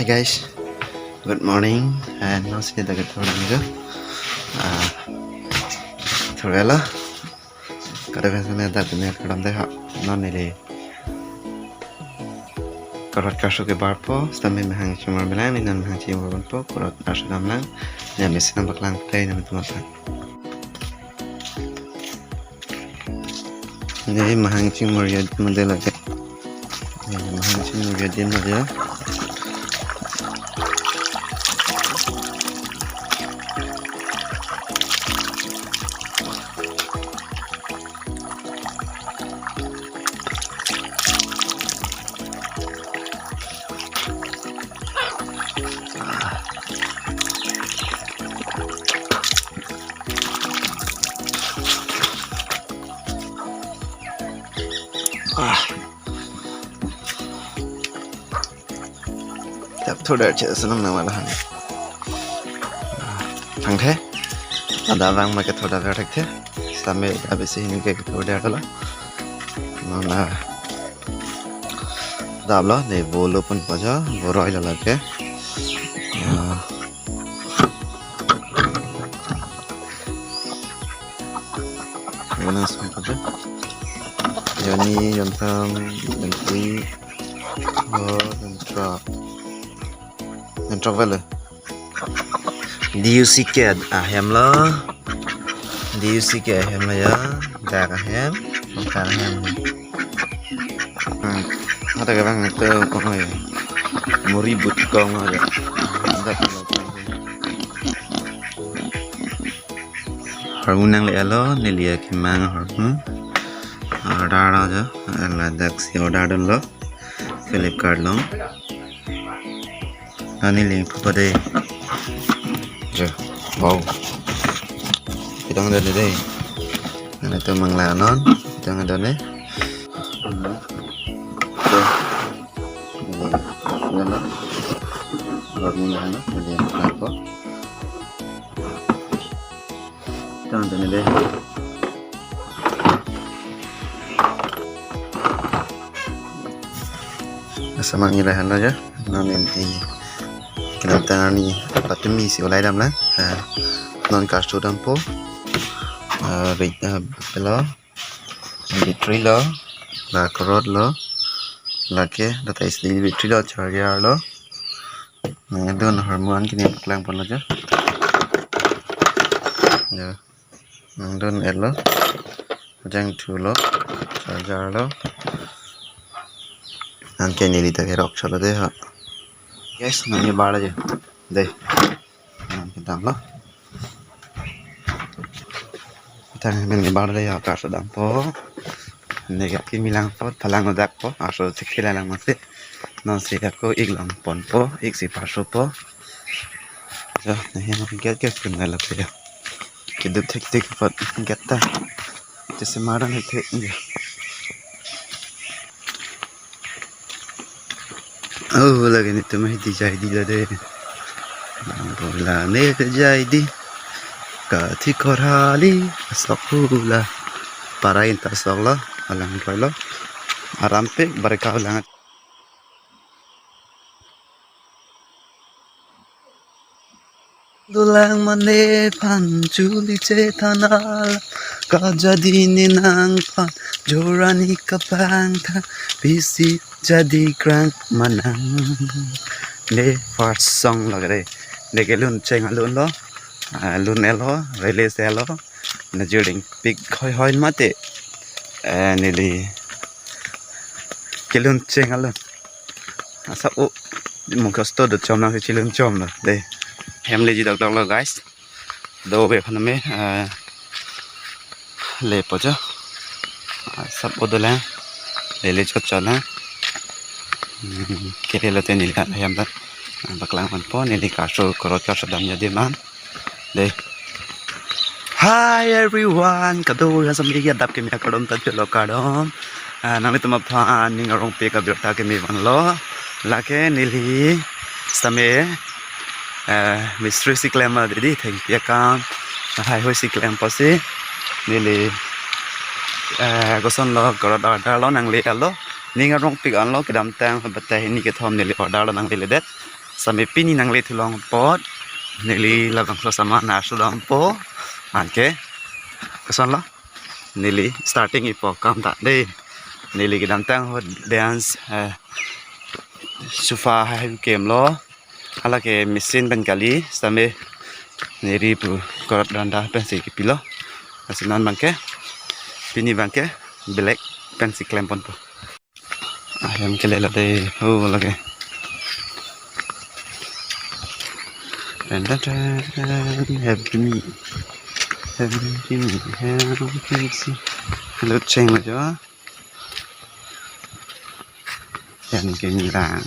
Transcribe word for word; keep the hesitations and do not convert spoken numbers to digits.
Guys, good morning. And non si ta kethur nang jo. Ah, thurvelo. Kada ben sene dak kene kardom de ha. Non neli korot karso kebarpo, sitame mahang chimor belang, ne non mahang chimor ponpo, korot karso damlang. Ne mesen nang paklang play nangtum aphan. Ne mahang chimor ya model lake. Ne mahang chimor ya din model. Ah. Dak thurdet che senang nama lahan. Ah, thangthe. Ada abang ma kethurdet thekthe. Sitame abisi hini ke kethurdet lo. Nona. Daplo, ne bolo pon paja, boroi la lake. Ah. Mana sum paja. Jonni, jonthom, jonkri, oh, jonthrok. Jonthrok velo. D U C K ahem lo. D U C K ahem lo ya. Dak ahem. Dak ahem. Hmm. Ada ke bang itu kong ya. Muri but kong ya. Ada. Hormu nanglelo, neli akemang ahormu. Order lo jo, ladak si order dunlo. Flipkart along. Ani link pho dei. Jo, wow. Kita ngadon dei. Nana tu mangla non, kita ngadon dei. Tuh. Ini, ini, ini, ini, ini, ini, ini, Tang tang dei. Asama ngi lahan lo ya. Namin i. Kedamtang arni patumi si ulai damlo. Ah, non karso dampo. Ah, ri-, ah, pilo. Battery lo. La korot lo. Lake data is battery lo, charger lo. Nangdun hormu an kini paklang ponlo ja. Ya. Nangdun et lo. Jang thu lo. Charger lo. Anke neli ta kerok chalo dei ha. Guys, nangni bar aja. Dei. Nang kedam lo. Tang men ni bar dei ha karso dampo. Ne gap kimi langpo, palang odak po, arso chikila lang masi. Non si ako ik long ponpo, ik si parso po. Ja, ne hem get get kun la lapu ya. Kedup thekthek apot get ta. Jese maran thekthek ya. Oh, lagi ni tu mah di jai di la dei. Bola ne ke jai di. Kathi korhali sok hula. Para inta sok lo, alang roi lo. Aram pik barika lang. Dolang mane phan chuli chethanal, kajadi ne nangphan jorani kapangtha, pisi jadi krang manang. Ne first song lo kere. Ne kelun cheng alun lo, ah, lun et lo, release et lo. Ne jirding pik hoi hoi mate. Eh, neli kelun cheng alun. Asap o mungko sto do chom nang si chilun chom lo dei. Hem leji dokdok lo guys. Do be phan me, eh, lepo jo. Asap o dolang. Lele chot chot lang. Hmm, kele lo te neli kan hem ta. Paklang ponpo neli karso korot karso dam jadi man. Dei. Hi everyone, kado ya sampai ya dap kemi kardom ta cholo kardom. Ah, nanglitum aphan ning arong pik abirta kemi vanlo. Lake neli sitame, eh, mistri si klem dei, thengpi akam. Hai hoi si klem pusi. Neli, eh, koson lo korot order lo nangle lo. Ning arong pik anlo kedamtang batai hini kethom neli order lo nangle ledet. Sitame pini nangle thu long apot neli labangso saman arso dampo. Anke kosonlo, neli starting ipo kam ta dei. Neli kedamtang ahut dance, eh, sofa hai kemlo. Hala ke machine pen kali, sitame neli pu korot randa pensi kepilo. Lasi non abangke, pini abangke belek pensi klemponpo. Ahem kele lo dei, ho lake. Ten ten ten, happy me. Happy me, happy me. Hello, cheng lo jo. Yan ke ni lang.